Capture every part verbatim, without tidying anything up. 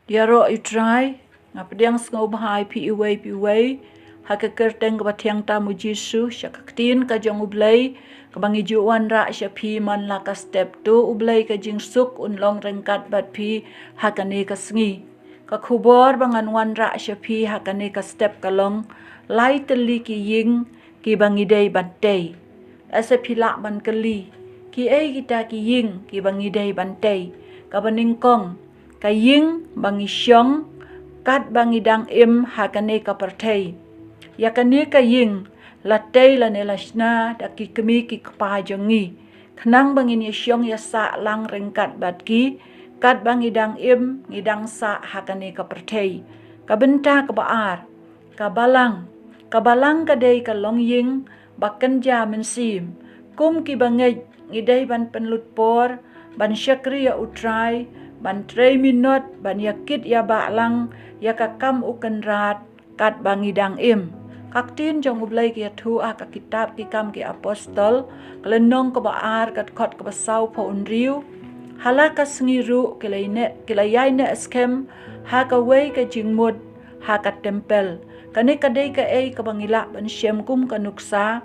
Ïaroh ïa U Trai. Nga pdiang sngewbha ïa phi iwei pa iwei ha ka kyrteng kaba thiang tam U Jisu, sha ka ktien ka jong U Blei kaba ngi ju wanrah sha phi man la ka step. To U Blei ka jingsuk un long ryngkat bad phi ha kane ka sngi. Ka khubor ba ngan wanrah sha phi ha kane ka step ka long: Lai tylli ki ïing kiba ngi dei ban tei. Lada phi lah ban kylli, kiei kita ki ïing kiba ngi dei ban tei? Kaba nyngkong, ka ïing ba ngi shong katba ngi dang im ha kane ka pyrthei. Ïa kane ka ïing la tei lane la shna da ki kmie ki kpa jong ngi, khnang ba ngin ïa shong ïa sah lang ryngkat bad ki katba ngi dang im, ngi dang sah ha kane ka pyrthei. Ka bynta kaba ar, ka balang. Ka balang ka dei ka longïing ba kynja mynsiem. Kum kiba ngeit, ngi dei ban pynlut por ban shakri ïa U Trai, ban trei minot, ban ïa kit ïa bah lang ïa ka kam U Kynrad katba ngi dang im. Ka ktien jong U Blei ka ïathuh ha ka kitab Ki Kam ki Apostol, ka lynnong kaba ar, ka dkhot kaba saw phew hynriew: Ha la ka sngi ruh ki la ïaineh, ki la ïaineh skhem ha kawei ka jingmut ha ka templ. Kane ka dei kaei kaba ngi lah ban shem kum ka nuksa.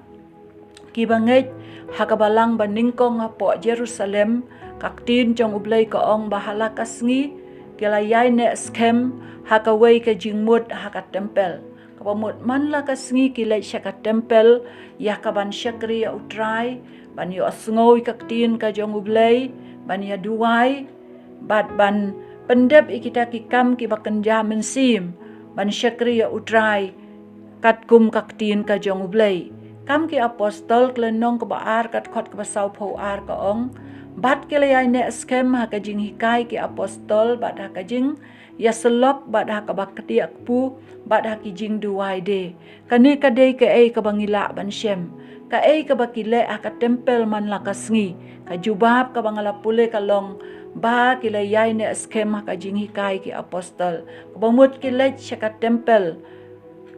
Kiba ngeit, ha ka balang ba nyngkong hapoh Jerusalem, ka ktien jong U Blei ka ong ba ha la ka sngi ki la ïaineh skhem ha kawei ka jingmut ha ka templ. Kaba mut man la ka sngi ki leit sha ka templ ïa kaban shakri ïa U Trai, ban ïohsngew ïa ka ktien ka jong U Blei, ban ïa duwai, bad ban pyndep ïa kita ki kam kiba kynja mynsiem, ban shakri ïa U Trai katkum ka ktien ka jong U Blei. Kam ki Apostol, ka lynnong kaba ar, ka dkhot kaba saw phew ar ka ong: Bad ki la ïaineh skhem ha ka jinghikai ki apostol bad ha ka jingïasyllok bad ha kaba kdiah kpu bad ha ki jingduwai de. Kane ka dei kaei kaba ngi lah ban shem. Kaei kaba ki leh ha ka templ man la ka sngi, ka jubab kaba nga la pule ka long ba ki la ïaineh skhem ha ka jinghikai ki apostol. Kaba mut ki leit sha ka templ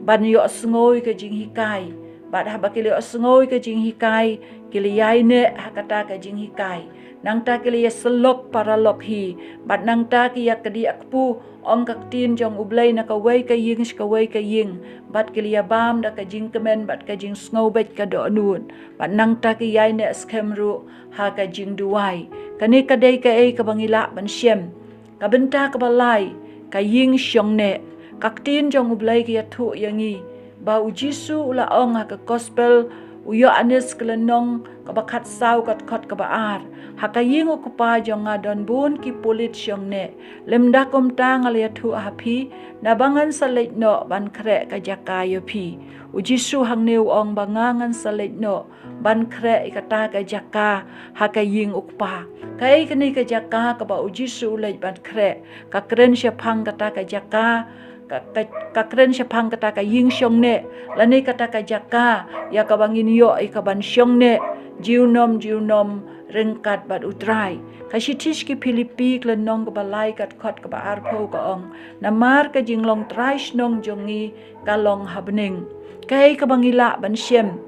ban ïohsngew ïa ka jinghikai. Bad haba ki la ïohsngew ïa ka jinghikai, ki la ïaineh ha kata ka jinghikai. Nangta ki la ïasyllok paralok hi, bad nangta ki ïa kdiah kpu ong ka ktien jong U Blei na kawei ka ïing sha kawei ka ïing, bad ki la ïabam da ka jingkmen bad ka jingsngewbeit ka dohnud, bad nangta ki ïaineh skhem ruh ha ka jingduwai. Kane ka dei kaei kaba ngi lah ban shem. Ka bynta kaba lai, ka ïing shongneh. Ka ktien jong U Blei ka ïathuh ïa ngi ba U Jisu u la ong ha ka gospel u Ïoannis, ka lynnong kaba khatsaw, ka dkhot kaba ar: Ha ka ïing U Kpa jong nga don bun ki pulit shongneh. Lymda kumta nga la ïathuh ha phi, naba ngan sa leit noh ban khreh ka jaka ïa phi. U Jisu hangne u ong ba nga ngan sa leit noh ban khreh ïa kata ka jaka ha ka ïing U Kpa. Kaei kane ka jaka kaba U Jisu u leit ban khreh? Ka kren shaphang kata ka jaka, ka, ka, ka kren shaphang kata ka ïing shongneh, lane kata ka jaka ïa kaba ngin ïoh ïa kaban shongneh junom junom ryngkat bad U Trai. Ka shithi sha ki Philippi, ka lynnong kaba lai, ka dkhot kaba arphew ka ong: Namar ka jinglong trai shnong jong ngi ka long ha bneng. Kaei kaba ngi lah ban shem?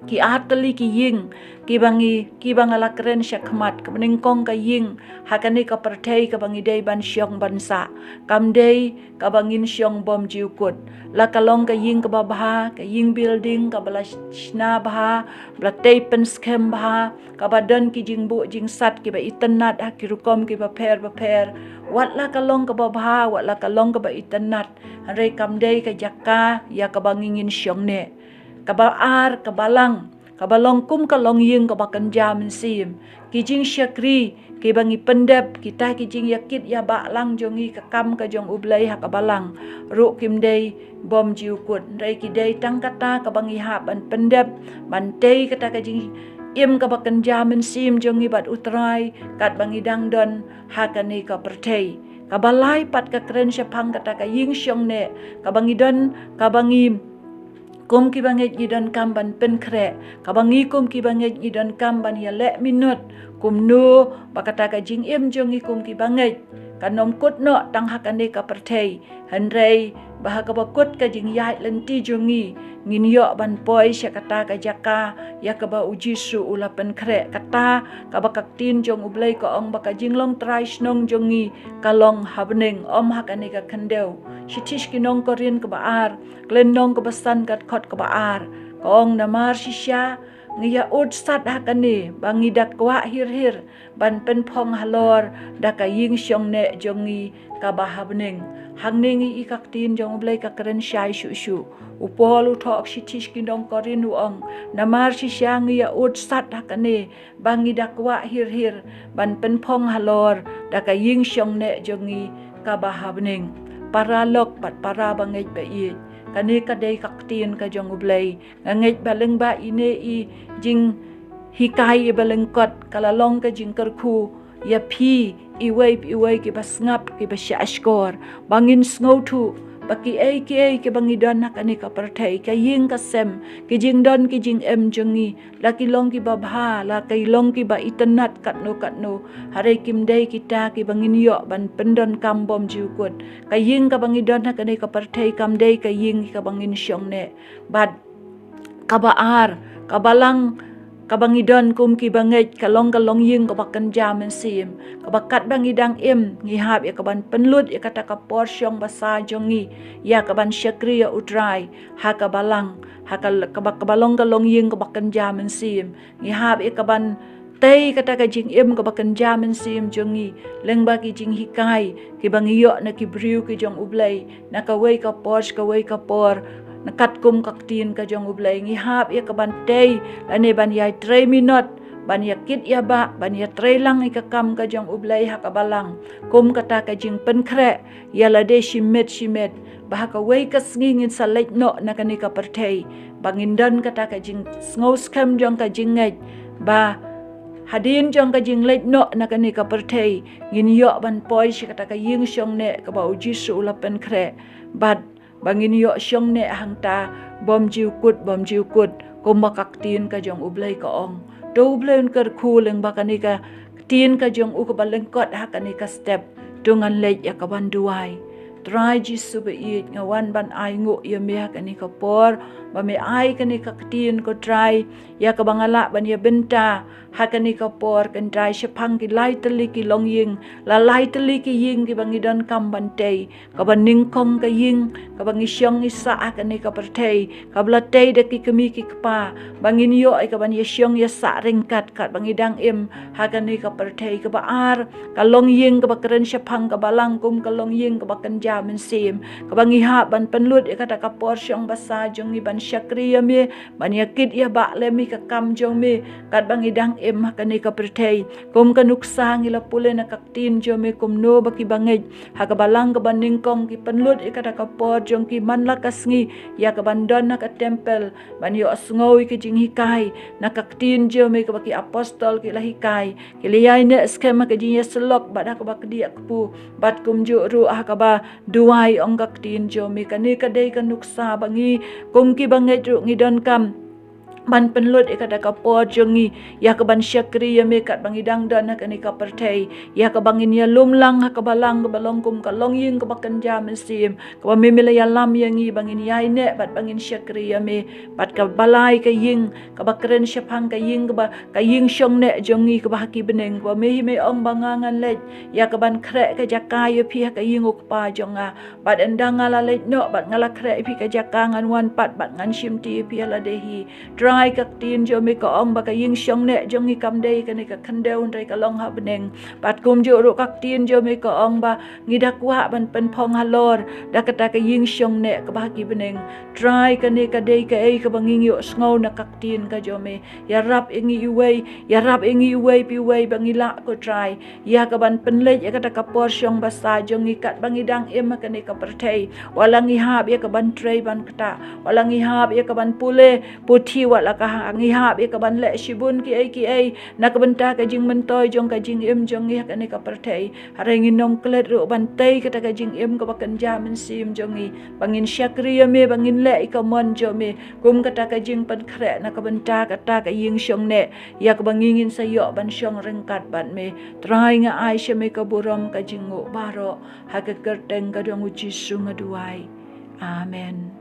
Ki ar tylli ki ïing kiba ngi, kiba nga la kren sha khmat. Kaba nyngkong, ka ïing ha kane ka pyrthei kaba ngi dei ban shong ban sah, kam dei kaba ngin shong bymjukut. La ka long ka ïing kaba bha, ka ïing building kaba la shna bha, ba la tei pynskhem bha, kaba don ki jingbuh jingsat kiba itynnat ha ki rukom kiba pher bapher. Wat la ka long kaba bha, wat la ka long kaba itynnat, hynrei kam dei ka jaka ïa kaba ngi ngin shongneh. Kaba ar, ka balang, kaba long kum ka longïing kaba kynja mynsiem. Ki jingshakri kiba ngi pyndep, kita ki jingïakit ïabah lang jong ngi, ka kam ka jong U Blei ha ka balang, ruh kim dei bymjukut, hynrei ki dei tang kata kaba ngi hap ban pyndep ban tei kata ka jingim kaba kynja mynsiem jong ngi bad U Trai katba ngi dang don ha kane ka pyrthei. Kaba lai pat, ka kren shaphang kata ka ïing shongneh kaba ngi don, kaba ngi kum kiba ngeit ngi donkam ban pynkhreh, kaba ngi kum kiba ngeit ngi donkam ban ïaleh minot, kumno ba kata ka jingim jong ngi kum kiba ngeit Kan ym kut noh tang ha kane ka pyrthei, hynrei ba ha kaba kut ka jingïaid lynti jong ngi, ngin ïoh ban poi sha kata ka jaka ïa kaba u Jisu u la pynkhreh, kata kaba ka ktien jong U Blei ka ong ba ka jinglong trai shnong jong ngi ka long ha bneng, ym ha kane ka khyndew. Shithi sha ki nong Korinth kaba ar, khlem nong kaba san, ka dkhot kaba ar, ka ong, namar shisha ngi ïa ud sat ha kane ba ngi da kwah hir hir ban pynphong halor da ka ïing shong neh jong ngi kaba ha bneng. Hangne ngi i ka ktien jong U Blei ka kren shai shuh shuh. U Paul u thoh shithi sha ki nong Korinth u ong, namar shisha ngi ïa ud sat ha kane ba ngi da kwah hir hir ban pynphong halor da ka ïing shong neh jong ngi kaba ha bneng. Para lok bad para bangeit ba ïeit, kane ka dei ka ktien ka jong U Blei. Nga ngeit ba lyngba ine i jinghikai iba lyngkot ka la long ka jingkyrkhu ïa phi iwei pa iwei kiba sngap, kiba shah shkor, ba ngin sngewthuh ba kiei kiei kiba ngi don ha kane ka pyrthei, ka ïing ka sem, ki jingdon ki jingem jong ngi, la ki long kiba bha, la ki long kiba itynnat katno katno, hynrei kim dei kita kiba ngin ïoh ban pyndonkam bymjukut. Ka ïing kaba ngi don ha kane ka pyrthei kam dei ka ïing kaba ngin shong neh. Bad kaba ar, ka balang kaba ngi don kum kiba ngeit ka long ka longïing kaba kynja mynsiem, kaba katba ngi dang im ngi hap ïa kaban pynlut ïa kata ka por shong basa jong ngi ïa kaban shakri ïa U Trai ha ka balang, ha ka, kaba, kaba long ka longïing kaba kynja mynsiem. Ngi hap ïa kaban tei kata ka jingim kaba kynja mynsiem jong ngi lyngba ki jinghikai kiba ngi ïoh na ki briew ki jong U Blei, na kawei ka por sha kawei ka por, na katkum ka ktien ka jong U Blei. Ngi hap ïa kaban tei lane ban ïai trei minot, ban ïa kit ïa bah, ban ïa trei lang ïa ka kam ka jong U Blei ha ka balang, kum kata ka jingpynkhreh ïa lade shimet shimet, ba ha kawei ka sngi ngin sa leit noh na kane ka pyrthei, ba ngin don kata ka jingsngewskhem jong ka jingngeit ba hadien jong ka jingleit noh na kane ka pyrthei, ngin ïoh ban poi sha kata ka ïing shong neh kaba U Jisu u la pynkhreh, bad ba ngin ïoh shong neh hangta bymjukut, bymjukut, kumba ka ktien ka jong U Blei ka ong. To U Blei un kyrkhu lyngba kane ka ktien ka jong u kaba lyngkot ha kane ka step. To ngan leit ïa kaban duwai. Trai Jisu ba ïeit, nga wan ban ainguh ïa me ha kane ka por ba me ai kane ka ktien, ko Trai, ïa kaba nga lah ban ïa bynta ha kane ka por, ko Trai, shaphang ki lai tylli ki longïing, la lai tylli ki ïing kiba ngi donkam ban tei, kaba nyngkong ka ïing kaba ngi shong ngi sah ha kane ka pyrthei, kaba la tei da ki kmie ki kpa, ba ngin ïoh ïa kaban ïa shong ïa sah ryngkat katba ngi dang im ha kane ka pyrthei. Kaba ar, ka longïing kaba kren shaphang ka balang kum ka longïing kaba kynja mynsiem, kaba ngi hap ban pynlut ïa kata ka por shong basa jong ngi ban shakri ïa me, ban ïa kit ïa bah lem ïa ka kam jong me katba ngi dang im ha kane ka pyrthei. Kum ka nuksa ngi la pule na ka ktien jong me kumno ba kiba ngeit ha ka balang kaba nyngkong ki pynlut ïa kata ka por jong ki man la ka sngi ïa kaban don ha ka templ ban ïohsngew ïa ki jinghikai na ka ktien jong me kaba ki apostol ki la hikai. Ki la ïaineh skhem ha ka jingïasyllok bad ha kaba kdiah kpu bad kumjuh ruh ha kaba duwai, ong ka ktien jong me. Kane ka dei ka nuksa ba ngi kum kiba ngeit ruh ngi donkam ban pynlut ïa kata ka por jong ngi ïa kaban shakri ïa me katba ngi dang don ha kane ka pyrthei, ïa kaba ngin ïalum lang ha ka balang kaba long kum ka longïing kaba kynja mynsiem, kaba me me la ïalam ïa ngi ba ngin ïaineh bad ba ngin shakri ïa me. Bad kaba lai, ka ïing kaba kren shaphang ka ïing kaba, ka ïing shong neh jong ngi kaba ha ki bneng, kaba me hi me ong ba nga ngan leit ïa kaban khreh ka jaka ïa phi ha ka ïing U Kpa jong nga. Bad ynda nga la leit noh bad nga la khreh ïa phi ka jaka, ngan wan pat bad ngan shimti ïa phi ha lade hi. Trai, ka ktien jong me ka ong ba ka ïing shong neh jong ngi kam dei kane ka khyndew, hynrei ka long ha bneng. Bad kumjuh ruh ka ktien jong me ka ong ba ngi da kwah ban pynphong halor da kata ka ïing shong neh kaba ha ki bneng. Trai, kane ka dei kaei kaba ngi ïohsngew na ka ktien ka jong me. Ïarap ïa ngi iwei, ïarap ïa ngi iwei pa iwei ba ngi lah, ko Trai, ïa kaban pynleit ïa kata ka por shong basa jong ngi katba ngi dang im ha kane ka pyrthei. Wat la ngi hap ïa kaban trei ban ktah, wat la ngi hap ïa kaban pule puthi, wat Ka ha ngi hap ïa ka ban leh shibun kiei kiei na ka bynta ka jingmyntoi jong ka jingim jong ngi ha kane ka pyrthei. Hynrei ngin ym klet ruh ban tei kata ka jingim kaba kynja mynsiem jong ngi, ba ngin shakri ïa me, ba ngin leh ïa ka mon jong me, kum kata ka jingpynkhreh na ka bynta kata ka ïing shong neh, ïa kaba ngi ngin sa ïoh ban shong ryngkat bad me. Trai, nga ai sha me ka burom, ka jingnguh baroh, ha ka kyrteng ka jong U Jisu nga duwai. Amen.